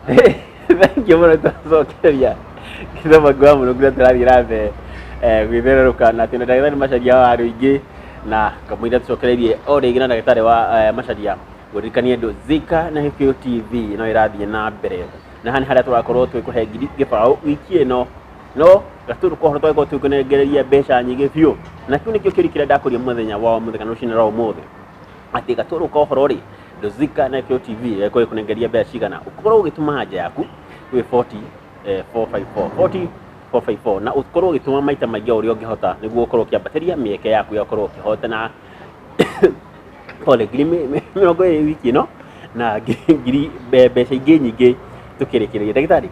Thank you mũno, twacokeria gĩthomo ngwa mũno nginya tũrathiĩ na mbere gwĩthererũka na twĩna ndagĩtarĩ Macharia wa Rũingĩ, na kamũira tũcokereirie o rĩngĩ na ndagĩtarĩ wa Macharia, gũririkania andũ Zika na Gĩkũyũ TV no ĩrathiĩ na mbere, na haha nĩ harĩa tũrakorwo twĩkũhe 0,000 wiki ĩno, no gatũrũ kohoro twakorwo twĩkũnengereria mbeca nyingĩ biũ, na kĩu nĩkĩo kĩũria kĩrĩa ndakũria mũthenya wa ũmũthĩ kana rũcinĩ rwa ũmũthĩ, atĩ gatũrũ ka ũhoro rĩ, Zika na Gĩkũyũ TV ĩgũkorwo ĩkũnengeria mbeca cigana ũkorwo ũgĩtũma anja yaku kwĩ 40 454 40 454, na ũkorwo ũgĩtũma maita maingĩ o ũrĩa ũngĩhota nĩguo ũkorwo ũkĩambatĩria mĩeke yaku ya ũkorwo ũkĩhotana, pole, 20,000 wiki ĩno na ngiri mbeca ingĩ nyingĩ tũkĩrĩkĩrĩria. Ndagĩtarĩ,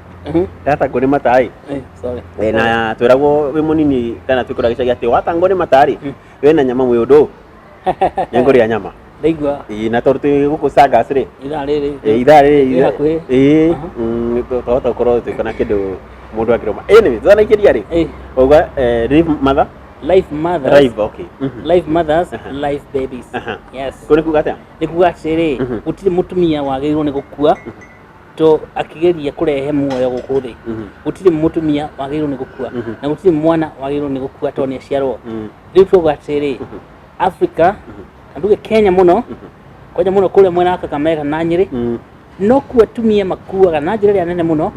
ndatangwo nĩ mata ĩ. Sorry. Na twĩragwo wĩ mũnini kana twĩ kũrĩa gĩcagi atĩ watangwo nĩ mata rĩ, wĩna nyama mwĩ ũndũ nĩngũrĩa nyama. Ndaigua. Ĩĩ, na tondũ twĩ gũkũ Sangas rĩ, ithaa rĩrĩ ithaa rĩrĩ rĩ hakuhĩ. Ĩĩ, twahota gũkorwo twĩkona kĩndũ mũndũ angĩrũma. Anyway, tutanaikĩria rĩ, uga live mother. Life mothers. Live, okay. Life mothers, life babies. Yes. Kũ nĩ kuga atĩa? Nĩ kuga atĩrĩ, gũtirĩ mũtumia wagĩrĩirwo nĩ gũkua to akĩgeria kũrehe muoyo gũkũ thĩ. Gũtirĩ mũtumia wagĩrĩirwo nĩ gũkua, na gũtirĩ mwana wagĩrĩirwo nĩ gũkua tondũ nĩ aciarwo. Rĩu tuoga atĩrĩ, Africa na nduge Kenya mũno, kwanja mũno kũrĩa mwena wa Kakamega na Nyĩrĩ, no kuo atumia makuaga na njĩra ĩrĩa nene mũno,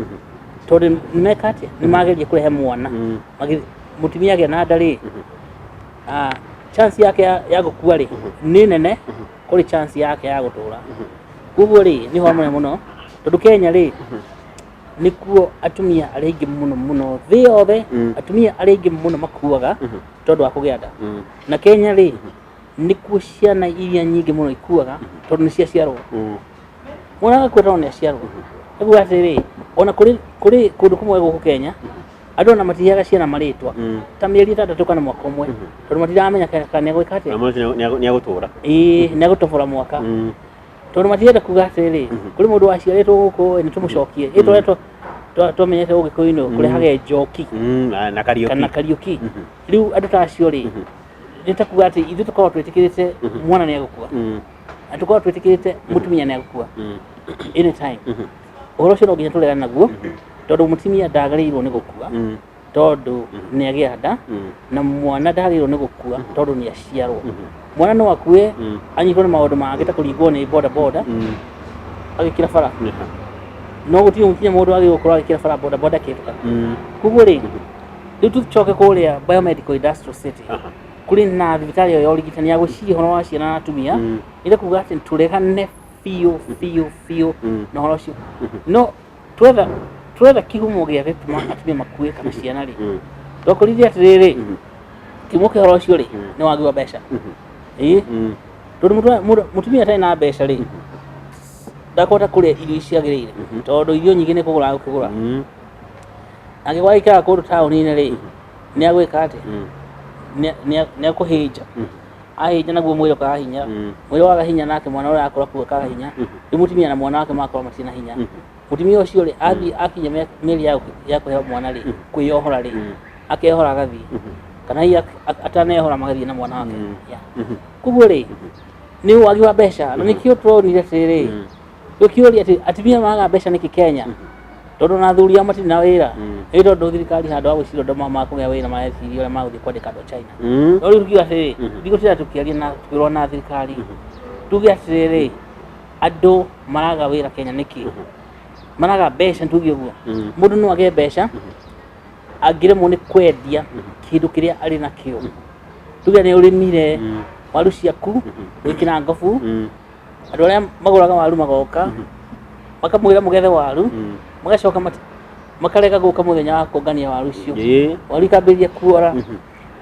tondũ nĩ meka atĩa? Nĩ mageria kũrehe mwana. Mũtumia agĩa na nda rĩ, chance yake ya gũkua rĩ nĩ nene kũrĩ chance yake ya gũtũra. Koguo rĩ, nĩ ũhoro mũnene mũno, tondũ Kenya rĩ, nĩkuo atumia arĩa aingĩ mũno mũno thĩ yothe, atumia arĩa aingĩ mũno makuaga tondũ wa kũgĩa nda. Na Kenya rĩ, nĩkuo ciana iria nyingĩ mũno ikuaga tondũ nĩ ciaciarwo. Mwana agakua tondũ nĩ aciarwo. Nĩguo atĩrĩ, ona kũrĩ kũndũ kũmwe gũkũ Kenya, andũ ona matiheaga ciana marĩtwa ta mĩeri 6 kana mwaka ũmwe, tondũ matiramenya kana nĩ egwĩka atĩa. Na mũndũ ũcio nĩ egũtũra. Ĩĩ, nĩ egũtobora mwaka, tondũ matirenda kuga atĩrĩrĩ, kũrĩ mũndũ waciarĩtwo gũkũ nĩ tũmũcokie ĩ tũrĩa twamenyete Ũgĩkũyũ-inĩ kũrehage njoki Na Kariũki. Kana Kariũki. Rĩu andũ ta acio rĩ, nĩ ta kuga atĩ ithuĩ tũkoragwo twĩtĩkĩrĩte mwana nĩ egũkua, na tũkoragwo twĩtĩkĩrĩte mũtumia nĩ egũkua anytime. Ũhoro ũcio no nginya tũregane naguo, tondũ mũtumia ndagĩrĩirwo nĩ gũkua tondũ nĩ agĩa nda, na mwana ndagĩrĩirwo nĩ gũkua tondũ nĩ aciarwo. Mwana no akue anyitwo nĩ maũndũ mangĩ ta kũringwo nĩ boda boda agĩkĩra bara, no gũtirĩ nginya mũndũ agĩrĩirwo gũkorwo agĩkĩra bara boda boda akĩhĩtũka. Koguo rĩ, rĩu tũcoke kũrĩa Biomedical Industrial City, kũrĩ na thibitarĩ ĩyo ya ũrigitani ya gwĩciria ũhoro wa ciana na atumia. Ĩrĩ kuga atĩ tũregane biũ biũ biũ na ũhoro ũcio. No twetha kĩhumo gĩa gĩtũma atumia makue kana ciana rĩ, twakorire atĩrĩrĩ, kĩhumo kĩa ũhoro ũcio rĩ, nĩ wagi wa mbeca. Ĩĩ, tondũ mũtumia atarĩ na mbeca rĩ, ndakũhota kũrĩa irio ciagĩrĩire, tondũ irio nyingĩ nĩ kũgũra agũkĩgũra. Angĩkorwo aikaraga kũndũ taũni-inĩ rĩ, nĩ agwĩka atĩa? Nĩ akũhĩnja ahĩnja, naguo mwĩrĩ ũkaga hinya. Mwĩrĩ waga hinya, nake mwana ũrĩa akũra kuo akaga hinya. Rĩu mũtumia na mwana wake magakorwo matirĩ na hinya. Mũtumia ũcio rĩ, athiĩ akinya mĩeri ya kũheo mwana rĩ, kwĩyohora rĩ, akeyohora agathiĩ, kana hihi atanehora magathiĩ na mwana wake. Yeah. Koguo rĩ, nĩ wagi wa mbeca, na nĩkĩo turonire atĩrĩrĩ, gũkĩũria atĩ atumia magaga mbeca nĩkĩ Kenya, tondũ na athuri ao matirĩ na wĩra. Nĩ tondũ thirikari handũ ha gwĩciria ũndũ makũgĩa wĩra, mareciria ũrĩa magũthiĩ kwandĩka andũ a China. No rĩu tukiuga atĩrĩrĩ, ndigũtinda tũkĩaria na tũkĩrwo na thirikari, tuge atĩrĩrĩ, andũ maraga wĩra Kenya nĩkĩ? Maraga mbeca. Tuge ũguo, mũndũ no agĩe mbeca angĩremwo nĩ kwendia kĩndũ kĩrĩa arĩ nakĩo. Tuge nĩ ũrĩmire waru ciaku, gwĩkĩra ngobu, andũ arĩa magũraga waru magoka makamwĩra mũgethe waru, magacoka makarega gũka mũthenya wa kũngania waru icio. Waru ikambĩrĩria kuora.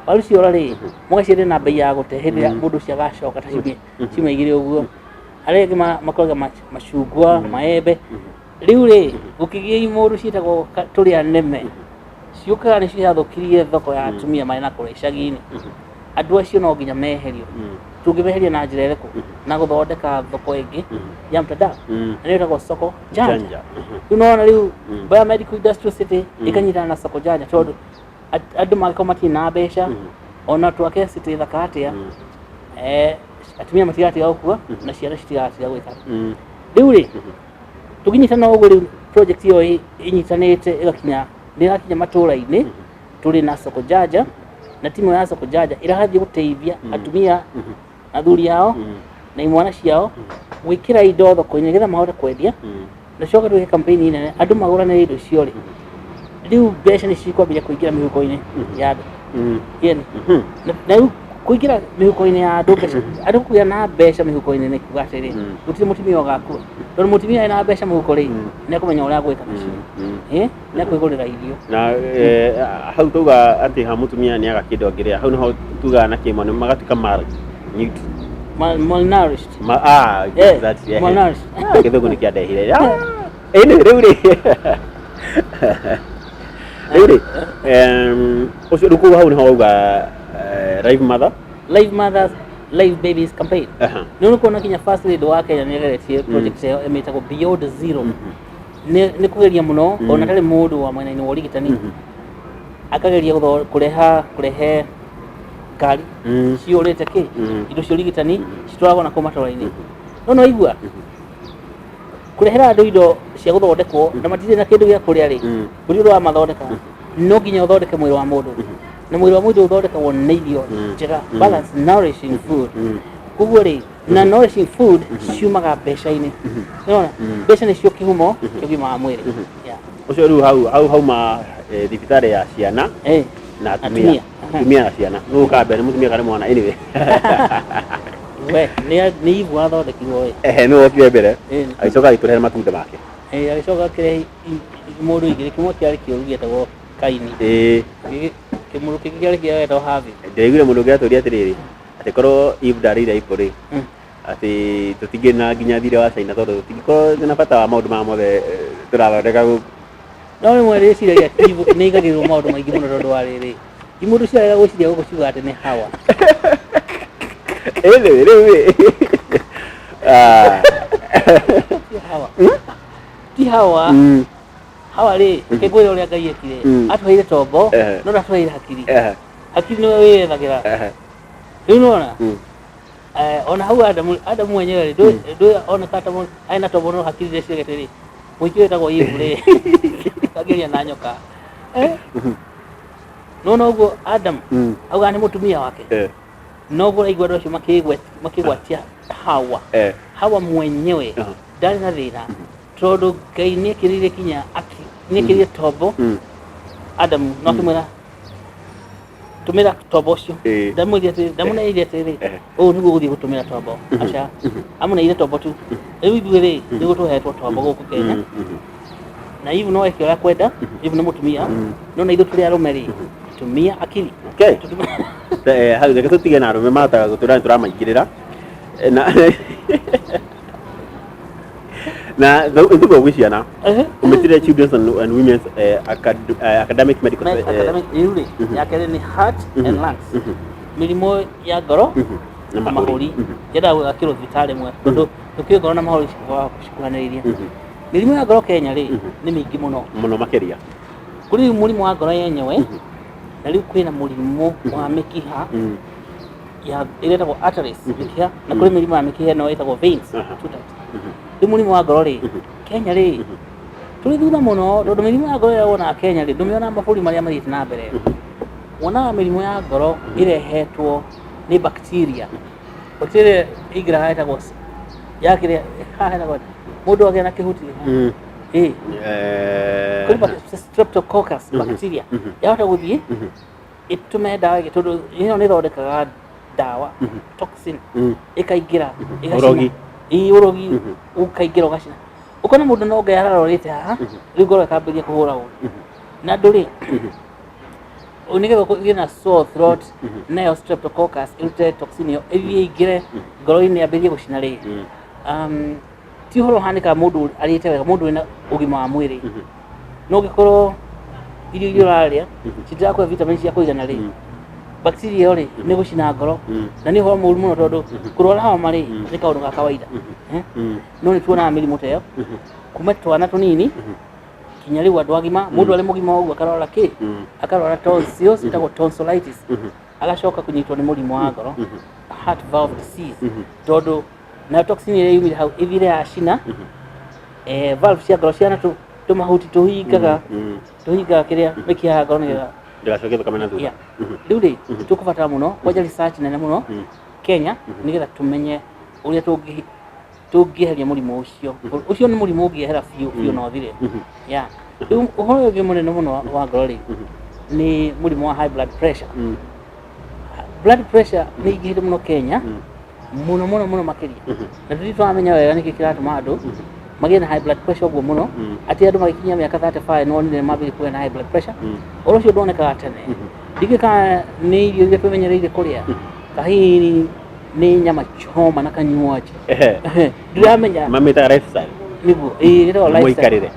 Waru ciora rĩ, mũgaciendia na bei ya gũte hĩndĩ ĩrĩa mũndũ ũcio agacoka ta ciumia 2 ũguo. Arĩa angĩ makoraga macungwa, maembe. Rĩu rĩ, gũkĩgĩa imũndũ ciĩtagwo tũrĩa nĩme ciũkaga, nĩcio ciathũkirie thoko ya atumia marĩ na kũrĩa icagi-inĩ. Andũ acio no nginya meherio. Tũngĩmeheria na njĩra ĩrĩkũ? Na gũthondeka thoko ĩngĩ ya mtandao, na nĩyo ĩtagwo Soko Janja. Janja. Rĩu nona rĩu Biomedical Industrial City ĩkanyitana na Soko Janja, tondũ andũ mangĩkorwo matirĩ na mbeca, ona twake city thaka atĩa, atumia matigatiga gũkua na ciana citigatiga gwĩka. Rĩu rĩ, tũkĩnyitana ũguo rĩu Project ĩyo ĩnyitanĩte ĩgakinya, nĩ ĩrakinya matũra-inĩ. Tũrĩ na Soko Janja, na timu ya Soko Janja ĩrathiĩ gũteithia atumia, athuri ao na imwana ciao gwĩkĩra indo thoko-inĩ nĩgetha mahote kwendia, na coka twĩke campaign nene, andũ magũranĩre indo icio rĩ, rĩu mbeca nĩ cikwambĩrĩria kũingĩra mĩhuko-inĩ ya andũ. Ĩni. Na rĩu kũingĩra mĩhuko-inĩ ya andũ mbeca, andũ kũgĩa na mbeca mĩhuko-inĩ nĩ kuga atĩrĩ, gũtirĩ mũtumia ũgakua, tondũ mũtumia ena mbeca mũhuko rĩ, nĩ ekũmenya ũrĩa agwĩka nacio. Nĩ ekwĩgũrĩra irio. Na hau tauga atĩ ha mũtumia nĩ aga kĩndũ angĩrĩa, hau nĩho tugaga na kĩmwe nĩ magatuĩka malnourished. Ma, ah, exactly. Malnourished. Ah, gĩthũngũ nĩ kĩandehire. Ah, ĩnĩ rĩu rĩ, ũcio rĩu koguo hau nĩho wauga live mother. Live Mothers Live Babies campaign. Nĩ ũkuona kinya First Lady wa Kenya nĩ ageretie project ĩyo ĩmĩtagwo Beyond Zero. Nĩ kũgeria mũno, ona atarĩ mũndũ wa mwena-inĩ wa ũrigitani, akageria kũrehe ngari ciyũrĩte kĩ indo cia ũrigitani citwaragwo na kũu matũra-inĩ. No no igua kũrehera andũ indo cia gũthondekwo na matirĩ na kĩndũ gĩa kũrĩa rĩ, gũtirĩ ũndũ wa mathondeka. No nginya ũthondeke mwĩrĩ wa mũndũ, na mwĩrĩ wa mũndũ ũthondekagwo nĩ irio njega, balanced, nourishing food. Koguo rĩ, na nourishing food ciumaga mbeca-inĩ. Nĩwona mbeca nĩcio kĩhumo kĩa ũgima wa mwĩrĩ. Yeah. Ũcio rĩu hau hauma thibitarĩ ya ciana na atumia. Atumia. Atumia na ciana nũ ũkaga mbere, nĩ mũtumia kana nĩ mwana? Anyway. We nĩ Eve wathondekirwo we. Ehe, nĩ wokire mbere, agĩcoka agĩtũrehere matunda make. Agĩcoka akĩrehe mũndũ igĩrĩ, kĩmwe kĩarĩ kĩũru gĩetagwo Kaini, kĩmũndũ kĩngĩ kĩarĩ kĩega gĩetagwo Havi. Ndĩraiguire mũndũ ũngĩ atũria atĩrĩrĩ, atĩ korwo Eve ndarĩire apple rĩ, atĩ tũtingĩrĩ na nginya thirĩ wa China, tondũ tũtingĩkorwo na bata wa maũndũ maya mothe tũrathondeka gũkũ. No rĩmwe rĩciragia Eve nĩ ĩigagĩrĩrwo maũndũ maingĩ mũno, tondũ wa rĩrĩ, imũndũ ciarega gwĩciria gũkũ ciugaga atĩ nĩ Hawa. Anyway, rĩu rĩ, ah, Ti Hawa, ti Hawa. Hawa rĩ, reke ngwĩre ũrĩa Ngai ekire. Atũheire tombo, no ndatũheire hakiri. Hakiri nĩwe wĩyethagĩra. Rĩu nĩwona, ona hau Adamu mwenyewe rĩ, ndũĩ oneka ta arĩ na tombo, no hakiri ndeciria atĩrĩ, mũingĩ wĩtagwo Eve rĩ, akĩaria na nyoka. Nĩwona ũguo Adam augaga nĩ mũtumia wake, noguo ũraigua andũ acio makĩgwatia Hawa. Hawa mwenyewe ndarĩ na thĩna, tondũ Ngai nĩ ekĩrĩire kinya nĩ ekĩrĩire tombo Adamu, no akĩmwĩra, "Tũmĩra tombo ũcio." Ndamwĩrire atĩrĩ, ndamũneire atĩrĩ, "Ũũ nĩguo ũgũthiĩ gũtũmĩra tombo." Aca, amũneire tombo tu. Rĩu ithuĩ rĩ, nĩguo tũhetwo tombo gũkũ Kenya, na Eve no eke ũrĩa kwenda. Eve nĩ mũtumia, no na ithuĩ tũrĩ arũme rĩ, tumia akili. Okay. Hau reke tũtige na arũme mahotaga gũtũra nĩ tũramaingĩrĩra. Na tuga gwĩ ciana, ũmĩtire Children's and Women's Academic Medical Academic rĩu rĩ, ya kerĩ nĩ heart and lungs, mĩrimũ ya ngoro na na mahũri. Yendaga gwĩkĩrwo thibitarĩ ĩmwe, tondũ tũkĩũĩ ngoro na mahũri cikuhanĩrĩirie. Mĩrimũ ya ngoro Kenya rĩ, nĩ mĩingĩ mũno. Mũno makĩria. Kũrĩ mũrimũ wa ngoro yenyewe, na rĩu kwĩna mũrimũ wa mĩkiha ya ĩrĩa ĩtagwo arteries, mĩkiha, na kũrĩ mĩrimũ ya mĩkiha ĩno ĩtagwo veins, two types. Rĩu mũrimũ wa ngoro rĩ, Kenya rĩ, tũrĩ thutha mũno, tondũ mĩrimũ ya ngoro ĩrĩa wonaga Kenya rĩ, ndũmĩonaga mabũrũri marĩa mathiĩte na mbere. Wonaga mĩrimũ ya ngoro ĩrehetwo nĩ bacteria. Bacteria ĩingĩraga ĩtagwo yakĩrĩa haha ĩtagwo mũndũ agĩa na kĩhuti. Ĩ kũrĩ streptococcus bacteria yahota gũthiĩ ĩtũme ndawa ĩngĩ, tondũ ĩno nĩ ĩthondekaga ndawa, toxin, ĩkaingĩra ĩgacina. Ũrogi. Ĩĩ, ũrogi ũkaingĩra ũgacina, ũkona mũndũ no Ngai ararorĩte haha, rĩu ngoro ĩkambĩrĩria kũhũra ũru. Na andũ rĩ, nĩgetha ũgĩe na sore throat, nayo streptococcus ĩrute toxin ĩyo ĩthiĩ ĩingĩre ngoro-inĩ yambĩrĩrie gũcina rĩ, ti ũhoro ũhanĩkaga mũndũ arĩte wega, mũndũ wĩna ũgima wa mwĩrĩ. No ũngĩkorwo irio iria ũrarĩa citirakũhe vitamin cia kũigana rĩ, bacteria ĩyo rĩ, nĩ gũcina ngoro, na nĩ ũhoro mũru mũno, tondũ kũrwara homa rĩ, nĩ kaũndũ ga kawaida. Eh? No nĩ tuonaga mĩrimũ ta ĩyo kuma twana tũnini kinya rĩu andũ agima. Mũndũ arĩ mũgima ũguo akarwara kĩ, akarwara tonsils, ĩtagwo tonsillitis, agacoka kũnyitwo nĩ mũrimũ wa ngoro, heart valve disease, tondũ nayo toxin ĩrĩa yumire hau ĩthire yacina valve cia ngoro ciana Tũmahuti tũhingaga tũhingaga kĩrĩa mĩkiha ya ngoro nĩgetha Ndĩgacoke thakame na thutha. Yeah. Rĩu rĩ, tũkũbatara mũno kwanja research nene mũno Kenya nĩgetha tũmenye ũrĩa tũngĩeheria mũrimũ ũcio. Ũcio nĩ mũrimũ ũngĩehera biũ biũ na ũthire. Yeah. Rĩu ũhoro ũyũ ũngĩ mũnene mũno wa ngoro rĩ, nĩ mũrimũ wa high blood pressure. Blood pressure nĩ ingĩhĩte mũno Kenya, mũno mũno mũno makĩria, na tũtirĩ tũramenya wega nĩkĩ kĩratũma andũ magĩe na high blood pressure ũguo mũno, atĩ andũ magĩkinyia mĩaka 35 nĩ wonire mambĩrĩria kũgĩa na high blood pressure. Ũhoro ũcio ndwonekaga tene. Ndingĩ kana nĩ irio iria twĩmenyereire kũrĩa, ka hihi nĩ nyama choma na kanywaji. Ndiramenya. Mamĩtaga lifestyle. Nĩguo, ĩĩ, ĩtagwo lifestyle. Mũikarĩre.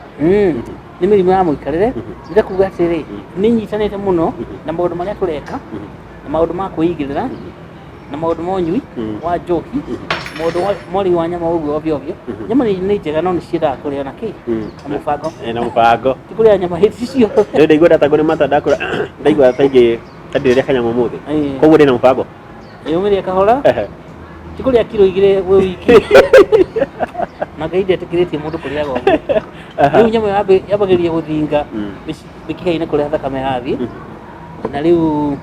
Nĩ mĩrimũ ya mũikarĩre. Nĩ kuga atĩrĩ, nĩ nyitanĩte mũno na maũndũ marĩa tũreka, na maũndũ ma kwĩigĩrĩra, na maũndũ ma ũnyui wa njoki, maũndũ ma ũrĩi wa nyama ũguo ovyo ovyo. Nyama nĩ njega, no nĩ ciendaga kũrĩo na kĩ? Na mũbango. Na mũbango. Ti kũrĩa nyama hĩndĩ ciothe. Rĩu ndaigua ndatangwo nĩ mata, ndakũra ndaigua ta ingĩ ta ndĩrĩa kanyamũ ũmũthĩ. Koguo ndĩna mũbango. Yũmĩrie kahora. Ti kũrĩa kiro 2 wĩ wiki, na Ngai ndetĩkĩrĩtie mũndũ kũrĩaga ũguo. Rĩu nyama yambagĩrĩria gũthinga mĩkiha-inĩ kũrĩa thakame yathiĩ, na rĩu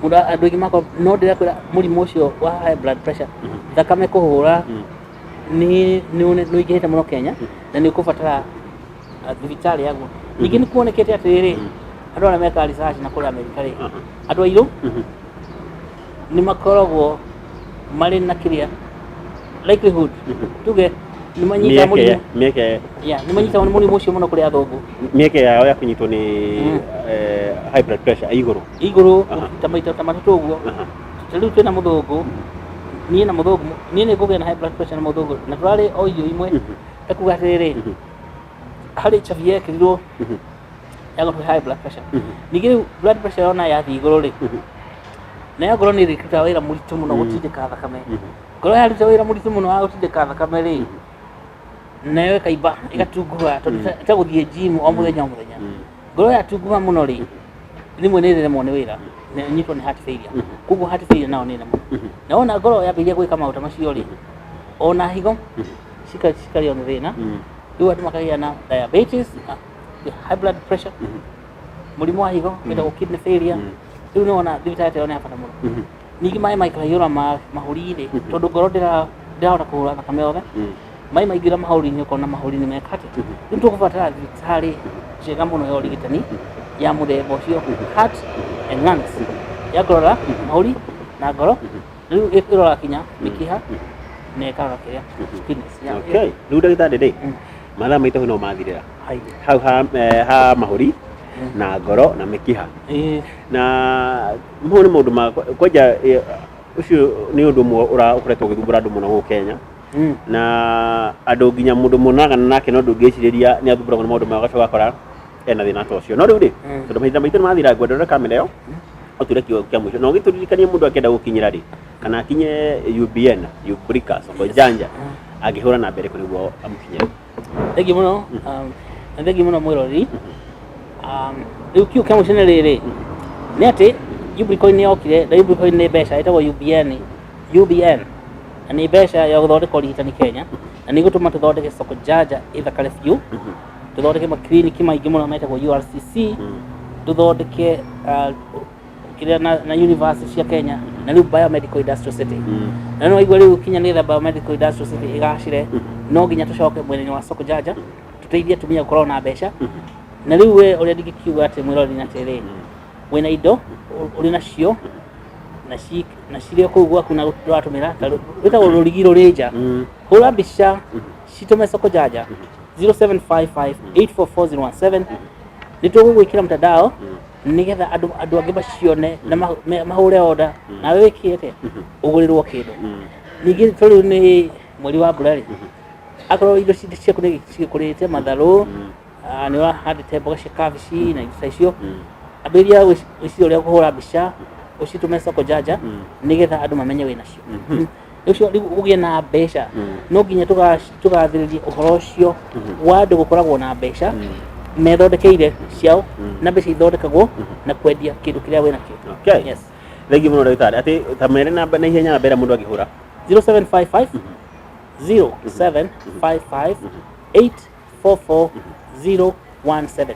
mũndũ, andũ aingĩ makorwo, no ndĩrakwĩra, mũrimũ ũcio wa high blood pressure, thakame kũhũra, nĩ ũingĩhĩte mũno Kenya na nĩ ũkũbatara thibitarĩ yaguo. Ningĩ nĩ kuonekete atĩrĩrĩ, andũ arĩa mekaga research na kũrĩa Amerika rĩ, andũ airũ nĩ makoragwo marĩ na kĩrĩa likelihood, tuge nĩ manyitaga mĩeke mũrimũ mĩeke Yeah, nĩ manyitagwo nĩ mũrimũ ũcio mũno kũrĩ athũngũ. Mĩeke yao ya kũnyitwo nĩ high blood pressure ĩ igũrũ. Igũrũ ta maita ta matatũ ũguo. Ta rĩu twĩna mũthũngũ, niĩ na mũthũngũ, niĩ nĩ ngũgĩa na high blood pressure na mũthũngũ na tũrarĩ o irio imwe. Ekuga atĩrĩrĩ, harĩ cabi yekĩrirwo ya gũtũhe high blood pressure. Ningĩ rĩu blood pressure yona yathiĩ igũrũ rĩ, nayo ngoro nĩ ĩrĩkĩrutaga wĩra mũritũ mũno gũtindĩka thakame. Ngoro yaruta wĩra mũritũ mũno wa gũtindĩka thakame rĩ, nayo ĩkaimba, ĩgatunguha, tondũ ta gũthiĩ gym o mũthenya o mũthenya. Ngoro yatunguha mũno rĩ, rĩmwe nĩ ĩrĩremwo nĩ wĩra na ĩnyitwo nĩ heart failure. Koguo heart failure nayo nĩ nene mũno. Na wona ngoro yambĩrĩria gwĩka maũndũ ta macio rĩ, ona higo cikarĩo nĩ thĩna. Rĩu andũ makagĩa na diabetes, high blood pressure, mũrimũ wa higo wĩtagwo kidney failure. Rĩu nĩ wona thibitarĩ ta ĩyo nĩ ya bata mũno. Ningĩ maĩ maikaihũra mahũri rĩ, tondũ ngoro ndĩrahota kũhũra thakame yothe, maĩ maingĩra mahũri-inĩ, ũkona mahũri nĩ meka atĩa. Rĩu tũkũbatara thibitarĩ njega mũno ya ũrigitani ya mũthemba ũcio, heart and lungs, ya kũrora mahũri na ngoro. Rĩu ĩrora kinya mĩkiha na ĩkarora kĩrĩa, kidneys. Yeah. Okay, rĩu ndagĩtarĩ rĩ, mathaa maitũ no mathirĩra. Hai. Hau ha mahũri na ngoro na mĩkiha. Na mau nĩ maũndũ ma kwanja, ũcio nĩ ũndũ ũmwe ũkoretwo ũgĩthumbũra andũ mũno gũkũ Kenya, na andũ nginya mũndũ mũnagana nake no ndũngĩcirĩria nĩ athumbũragwo nĩ maũndũ maya, ũgacoka ũgakora ena thĩna ta ũcio. No rĩu rĩ, tondũ mahinda maitũ nĩ mathira, ngwenda ũrore kamera ĩyo, ũtwĩre kiugo kĩa mũico na ũgĩtũririkanie mũndũ akĩenda gũkinyĩra rĩ, kana akinye UBN Ubrica Soko Janja, angĩhũra namba ĩrĩkũ nĩguo amũkinyĩre? Thengiũ mũno, na thengiũ mũno mwĩroreri. Rĩu kiugo kĩa mũico nĩ rĩrĩ, nĩ atĩ Ubricoin nĩ yokire, na Ubricoin nĩ mbeca ĩtagwo UBN, UBN, na nĩ mbeca ya gũthondeka ũrigitani Kenya, na nĩ ĩgũtũma tũthondeke Soko Janja ĩthakare biũ, tũthondeke makiriniki maingĩ mũno metagwo URCC, tũthondeke kĩrĩa na university cia Kenya, na rĩu Biomedical Industrial City. Na nĩ waigua rĩu kinya nĩgetha Biomedical Industrial City ĩgacĩre, no nginya tũcoke mwena-inĩ wa Soko Janja, tũteithie atumia gũkorwo na mbeca. Na rĩu we ũrĩa ndingĩkiuga atĩ mwĩrori nĩ atĩrĩ, wĩna indo ũrĩ nacio na cirĩ o kũu gwaku na ndũratũmĩra, ta rwĩtagwo rũrigi rũrĩ nja, hũra mbica citũme Soko Janja 0755844017. Nĩ tũgũgwĩkĩra mtandao nĩgetha andũ angĩ macione na mahũre order, nawe wĩke atĩa, ũgũrĩrwo kĩndũ. Ningĩ to rĩu nĩ mweri wa mbura rĩ, akorwo indo ciaku nĩ cigĩkũrĩte, matharũ, nĩ ũrahandĩte mboga cia kabici na indo ta icio, ambĩrĩria gwĩciria ũrĩa ũkũhũra mbica ũcitũme Soko Janja nĩgetha andũ mamenye wĩ nacio. Ũcio rĩu ũgĩe na mbeca. No nginya tũgathĩrĩrie ũhoro ũcio wa andũ gũkoragwo na mbeca methondekeire ciao, na mbeca ithondekagwo na kwendia kĩndũ kĩrĩa wĩ nakĩo. Okay. Yes. Thengiũ mũno ndagĩtarĩ, atĩ ta mere namba na ihenya, namba ĩrĩa mũndũ angĩhũra. 0755 0755 844. 017.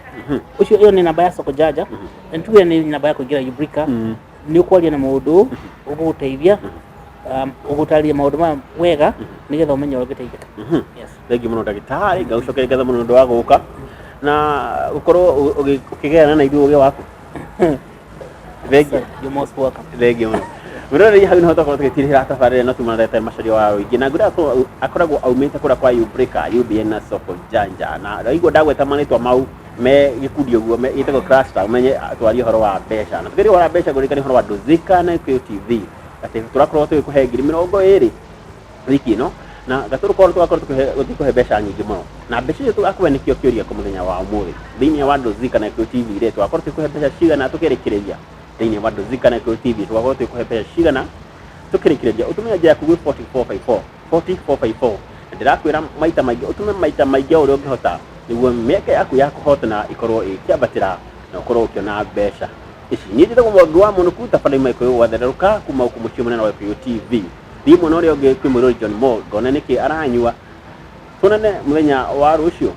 Ũcio ĩyo nĩ namba ya Soko Janja, na nĩtuge nĩ namba ya kũingĩra Ubrika. Nĩ ũkwaria na mũndũ ũgũgũteithia, ũgũtarĩria maũndũ maya wega nĩgetha ũmenye ũrĩa ũngĩteithĩka. Yes. Thengiũ mũno ndagĩtarĩ, ngagũcokeria ngatho mũno nĩ ũndũ wa gũka na gũkorwo ũkĩgayana na ithuĩ ũgĩ waku. Thengiũ. You're most welcome. Thengiũ mũno. Mwĩroreri, hau nĩho twakorwo tũgĩtirĩra tabarĩra ĩno tuma na ndagĩtarĩ Macharia wa Ũingĩ, na ngwĩra akoragwo aumĩte kũrĩa kwa Ubrika UBN na Soko Janja, na ndaigua ndagweta marĩtwa mau me gĩkundi ũguo gĩtagwo cluster, ũmenye twarie ũhoro wa mbeca, na tũkĩaria ũhoro wa mbeca ngũririkane ũhoro wa Dozika na Gĩkũyũ TV atĩ tũrakorwo tũgĩkũhe 20,000 wiki ĩno, na gatũrũ korwo tũgakorwo tũkĩkũhe mbeca nyingĩ mũno, na mbeca icio tũgakũhe nĩkĩo kĩũria kũ mũthenya wa ũmũthĩ thĩinĩ wa Dozika na Gĩkũyũ TV rĩ, tũgakorwo tũgĩkũhe mbeca cigana tũkĩrĩkĩrĩria? Thĩinĩ wa Dozika na Gĩkũyũ TV tũgakorwo tũgĩkũhe mbeca cigana tũkĩrĩkĩrĩria? Ũtũme anja yaku gwĩ 4454, 4454, na ndĩrakwĩra maita maingĩ ũtũme maita maingĩ o ũrĩa ũngĩhota nĩguo mĩeke yaku ya kũhotana ĩkorwo ĩkĩambatĩra na ũkorwo ũkĩona mbeca ici. Niĩ njĩtagwo Mwangi wa Mũnũku, tabarĩra ima Gĩkũyũ gwathererũka kuma gũkũ mũciĩ mũnene wa Gĩkũyũ TV. Thiĩ mwena ũrĩa ũngĩ kwĩ mũirũri John Mo ngone nĩkĩ aranyua. Tuonane mũthenya wa rũciũ.